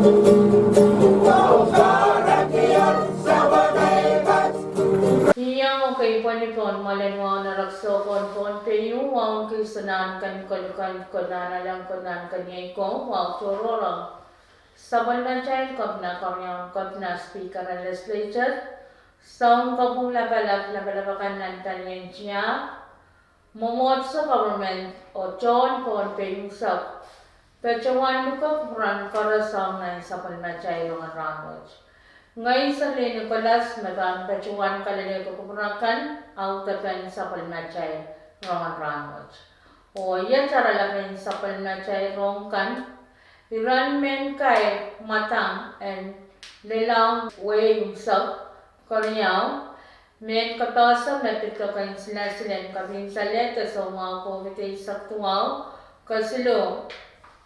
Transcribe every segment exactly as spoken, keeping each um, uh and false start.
Iang okei pwehn pohn mwoalen wahu en erekiso pohn Pohnpei, wauneki Sonahnken, Koluhkehn, Konehng Ahlelong, Konehng Keniei, Kowe, wahu tohrohr ong sapwellimatail Kepina, Keriaun Kepina, Speaker en Legislature, Sounkopwung Lapalap, lapalap akan nan palien tiahk, mwomwohdiso, government, oh tohn Pohnpei unsek, patohwan luke kupwuramwail koaros ong nan sapwellimatail rongen rahnwet. Ngehi Serlin Nicholas me pahn patohwan kalelehki kupwur akan audepen sapwellimatail rongen rahnwet. Oh iet oaralap en sapwellimatail rohng kan: iren mehn kair mwadang en lel ong wehi unsek, keriau, mehn kapehse me pid doken silasil en kapinsaleh de soumwahu COVID eisek duwau, kesiluh,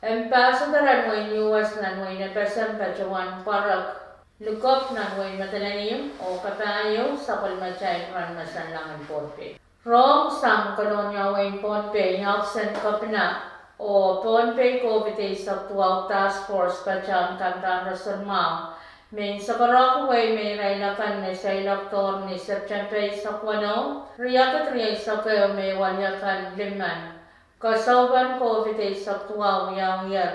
ambassador en wehin U S nan wehin FSM patohwan pwarek lukop nan wehin Madolenihmw, oh kapahieu sapwellimatail rahn mesen langin Pohnpei. Rohng sang Kolonia wehin Pohnpei, ohpis en Kepina, oh Pohnpei COVID eisek duwau task force patohwan kampahn roson mwahu, me nsekerehkihwei me irail akan me seiloakdohr ni Septempe eisek weneu, riekid rieisek ehu, me weliakan limen, kesempwal COVID eisek duwau wiawiher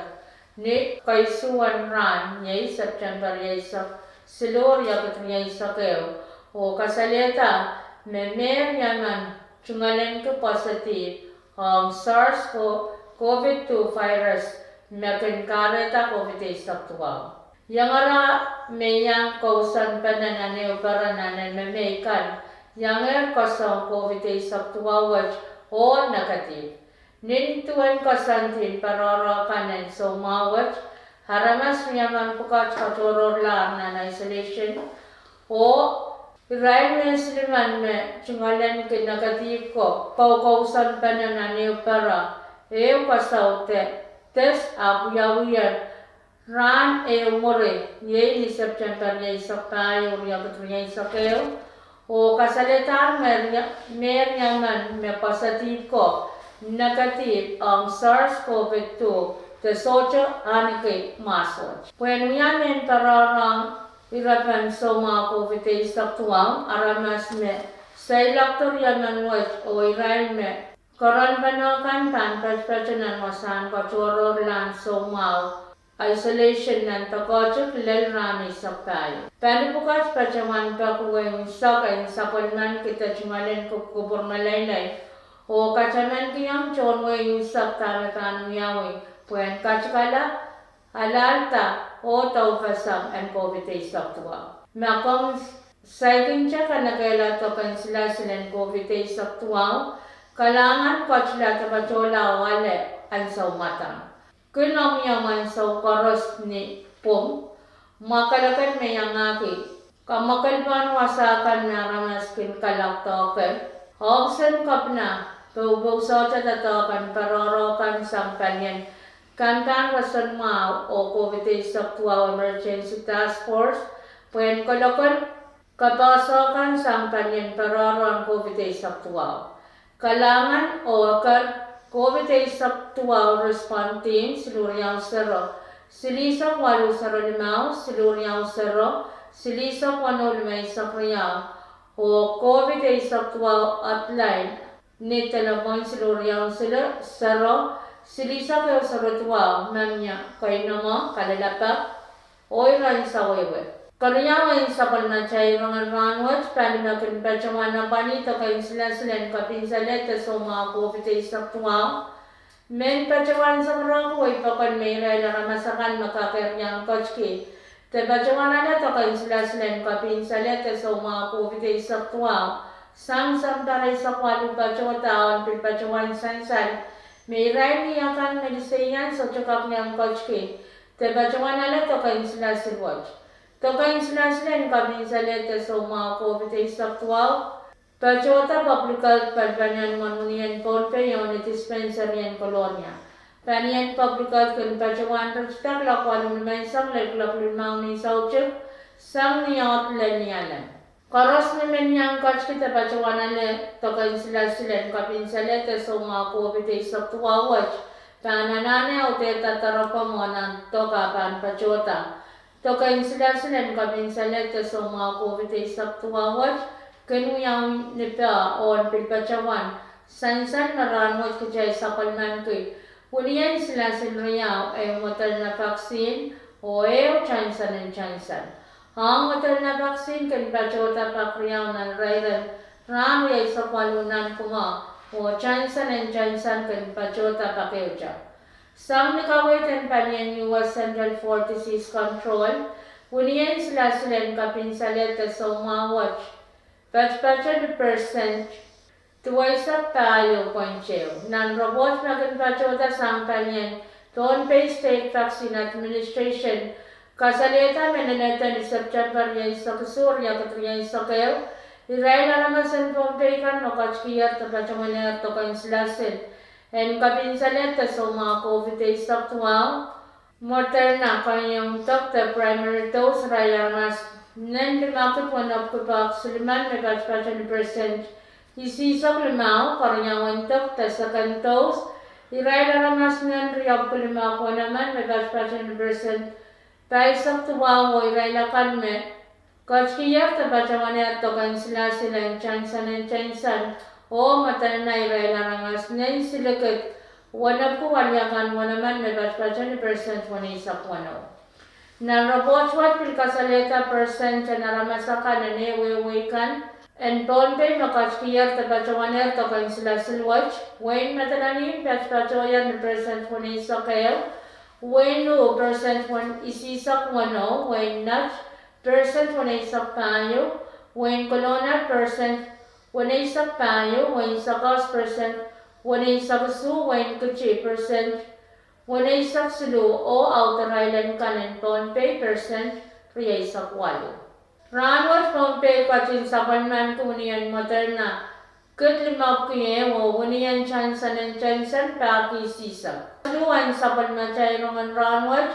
ni keisuwen rahn, iei Septempe rieisek siluh, riekid rieisek ehu, oh kasalehda me mehn riemen tungoalenki positive ong SARS-CoV two virus me kin kahrehda COVID eisek duwau. Iangahki me iang kousoanpene nan ehu pere nan en me mehkan iangehr koasoan COVID eisek duwau wet oh negative. Nin duwen koasoandi en patohwan kan en soumwahu wet, aramas riemen pwukat katohrohrlahr nan isolation, oh irail me silimen me tungoalenki negative ko, ko kousoanpene nan ehu pere, ehu koasoande test ahpw wiawiher rahn ehu mwuri, iei ni Septempe rieisek pahieu, riekid rieisek ehu, oh kasalehdahr me rie-, mehn riemen me positive ko negative ong SARS-CoV two de sohte ahneki mwahsot. Pwehn wia mehn patohwan irepen soumwahu COVID eisek duwau, aramas me seiloakdo riemen wet oh irail me kerenpene kan pahn patopato nan wasahn katohrohrlahn soumwahu isolation nan doakotik lel rahn eisek pahieu. Pali pwukat patohwan peki wehi unsek en sapwellimaniki de tungoalenki kupwur meleilei, oh katamankihong tohn wehi unsek dahme pahn wiawi pwehn katikala, alahlda, oh doupeseng en COVID eisek duwau. Ma komw saikinte kanekehla doken silasil en COVID eisek duwau, kalahngan ketila de patohla oh ale ansou mwadang. Kin omwiomw ansou koaros ni pwung, mwakelekel me iangahki kamwakelpen wasa kan me aramas kin kalapw doke. Ohpis en Kepina poupousohte doadoahk en patohwan kan sang palien kampahn roson mwahu oh COVID eisek duwau emergency task force pwehn kolokol kapehse kan sang palien patohwan COVID eisek duwau. Kalahngan oh eker COVID eisek duwau response team siluh riau sero, silihsek waluh sero limau, siluh riau sero, silihsek weneu limeisek riau, oh COVID eisek duwau hotline ni delepwohn siluh riau siluh sero, silihsek ehu sero duwau, me mie keinemwe, kalelapak, oh iren sawehwe. Keriau en sapwellimatail rongen rahnwet, pali me kin patohwan apwalih doken silasil en kapinsaleh de soumwahu COVID eisek duwau, men patohwan nsekerehkihwei pokon me irail aramas akan me kak iang ketiki de patohwan ale doken silasil en kapinsaleh de soumwahu COVID eisek duwau, sang Septempe eisek waluh patohda, oh pil patohwan sansal me irail akan me liseian sohte kak iang ketiki de patohwan ale doken silasil wet. Doken silasil en kapinsaleh de soumwahu COVID eisek duwau patohda Public Health, pali pahn iang mwohn unien Pohnpei, oh ni dispensary en Kolonia. Palien Public Health kin patohwan ritida kuloak waluh limeisek lel kuloak limau ni soutik, sang ni ohl lel ni alem. Koaros me men iang ketiki de patohwan ale doken silasil en kapinsaleh de soumwahu COVID eisek duwau wet, pahn anahne audehda doaropwe mwohn ahn dok ah pahn patohda. Dok en silasil en kapinsalehda soumwahu COVID eisek duwau wet kin wiawi ni peh oh en pil patohwan sansal me rahnwet kitail sapwellimaniki winien silasil riau, ehu Moderna vaccine oh ehu Johnson and Johnson. Ahng Moderna vaccine kin patohda pak riau nan irair en rahn rieisek waluh nanpwungo, oh Johnson and Johnson kin patohda pak ehute. Sang ni kaweid en palien U S Centers for Disease Control, winien silasil en kapinsalehda soumwahu wet patopato ni persent duweisek pahieu point ehu. Nan repwoht me kin patohda sang palien Pohnpei State Vaccine Administration kasalehda me leledo ni September rieisek isuh, riekid rieisek ehu, irail aramas en Pohnpei kan me ketikihier de patohwanehr dok en silasil en kapinsalehda soumwahu COVID eisek duwau, Moderna, keieu dok de primary dose, irail aramas nen limekid wenepwiki pahk silimen me patopato ni persent isihsek limau, keriaun dok de second dose, irail aramas nen riepwiki limehk wenemen me patopato ni persent pahisek duwau, oh irail akan me ketikihier de patohwanehr dok en silasil en Johnson and Johnson oh Moderna, irail aramas nen silikid wenepwiki weliakan wenemen me patopato ni persent weneisek weneu. Nan repwoht wet pil kasalehda persent en aramas akan en ehu wehwei kan en Pohnpei me ketikihier de patohwanehr dok en silasil wet: wehin Madolenihmw patopatohier ni persent weneisek ehu, wehin Luh persent wen isihsek weneu, wehin Net persent weneisek pahieu, wehin Kelowna persent weneisek pahieu, wehin Sokehs persent weneisek isuh, wehin Kiti persent weneisek siluh, oh outer island kan en Pohnpei persent rieisek waluh. Rahnwet Pohnpei ketin sapwellimaniki winien Moderna kid limepwiki ehu oh winien Johnson and Johnson pahk isihsek. Luhn sapwellimatail rongen rahnwet,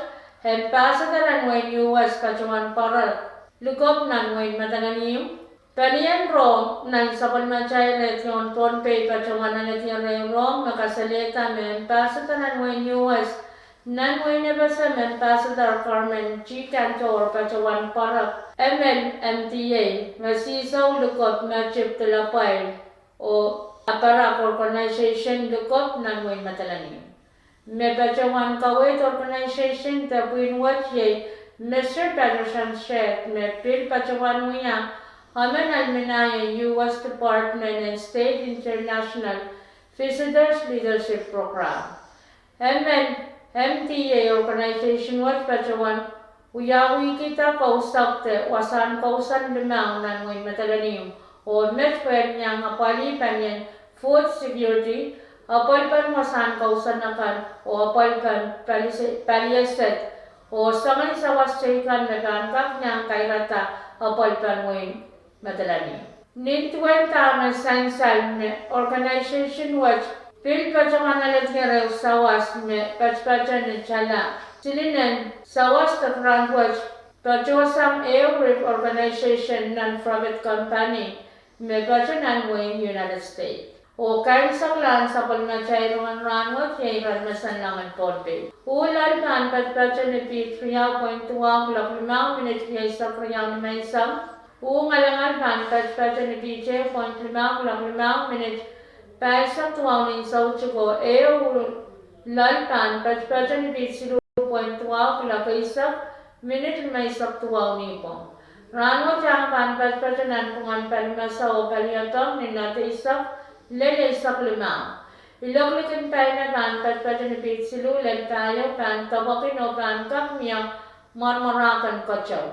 ambassador en wehin U S patohwan pwarek likopw nan wehin Madolenihmw. Palien rohng nan sapwellimatail redio en Pohnpei patohwan aledier ehu rohng me kasalehda me ambassador en wehin U S nan wehin F S M, Ambassador Carmen G Cantor, patohwan pwarek emel M D A me sihsou likopw me tipw dilapwail oh aparak organisation likopw nan wehin Madolenihmw. Me patohwan kaweid organisation de pwihn wet iei Mister Patricia Shedd, me pil patohwan wia emen alumni en U S Department en State International Visitors Leadership Program. Emen M D A organisation wet patohwan wiawihkihda kousoan de wasahn kousoan limau nan wehin Madolenihmw, oh met pwehn iang apwalih palien food security, apwalipen wasahn kousoan akan, oh apwalipen palise-, palieset, oh soangen sawas teikan me pahn kak iang kairada apwalipen wehin Madolenihmw. Nin duwen dahme sansal me organisation wet pil patohwan aledier ehu sawas me patopato ni tala silinen sawas de grant wet patohsang ehu Relief Organisation, non-profit company me pato nan wehin United States. Oh kaimwiseklahn sapwellimatail rongen rahnwet iei irail me sang nan wehin Pohnpei. Uh loal pahn patopato ni piht riau point duwau kilok limau minit rieisek riau nimenseng. Uh ngalangal pahn patopato ni piht ehu point limau kilok limau minit pahisek duwau ni soutik. Oh ehu loal pahn patopato ni piht siluh point duwau kilok eisek minit limeisek duwau nipwong. Rahnwet ahng pahn patopato nanpwungen palimese oh paliepeng ni knot eisek lel eisek limau. Ilok likin paina pahn patopato ni piht siluh lel pahieu, pahn depwekin oh pahn kak mie mwarmwarahken keteu.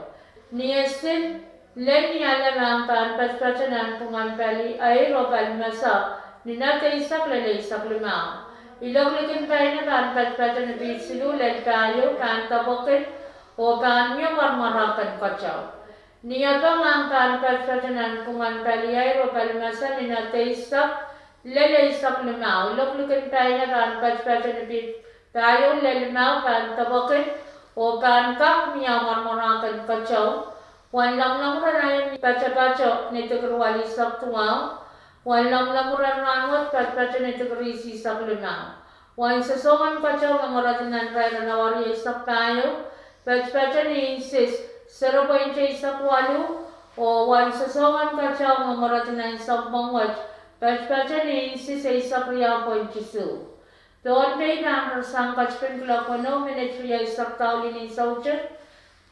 Ni esil lel ni alem ahng pahn patopato nanpwungen pali eir oh palimese ni knot eisek lel eisek limau. Ilok likin paina pahn patopato ni piht siluh lel pahieu, pahn depwekin oh pahn mie mwarmwarahken keteu. Ni epeng ahng pahn patopato nanpwungen pali eir oh palimese ni knot eisek lel eisek limau. Ilok likin paina pahn patopato ni piht pahieu lel limau, pahn depwekin oh pahn kak mie mwarmwarahken keteu. Wen lomwlomw ren ahi patopato ni dikir walisek duwau. Wen lomwlomw ren rahnwet patopato ni dikir isihsek limau. Wen sosohng en keteu me mweredi nan irair en awa rieisek pahieu, patpato ni insis sero point eisek waluh, oh wen sosohng en keteu me mweredi nan sounpwong wet, patpato ni insis eisek riau point isuh. Pohnpei pahn rasehng ketipin kuloak weneu minit rieisek doulin ni soutik,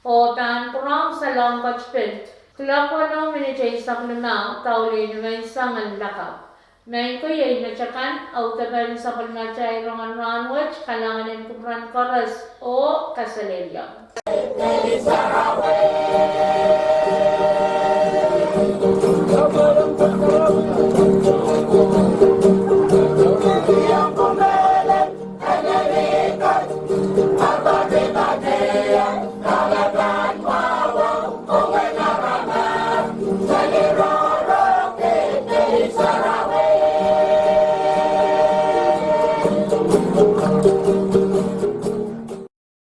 oh pahn pwurehng salong ketipin kuloak weneu minit eisek limau doulin ni menseng en lakapw. Maing ko, iei met akan audepen sapwellimatail rongen rahnwet. Kalahngan en kupwuren koaros oh kaselehlie.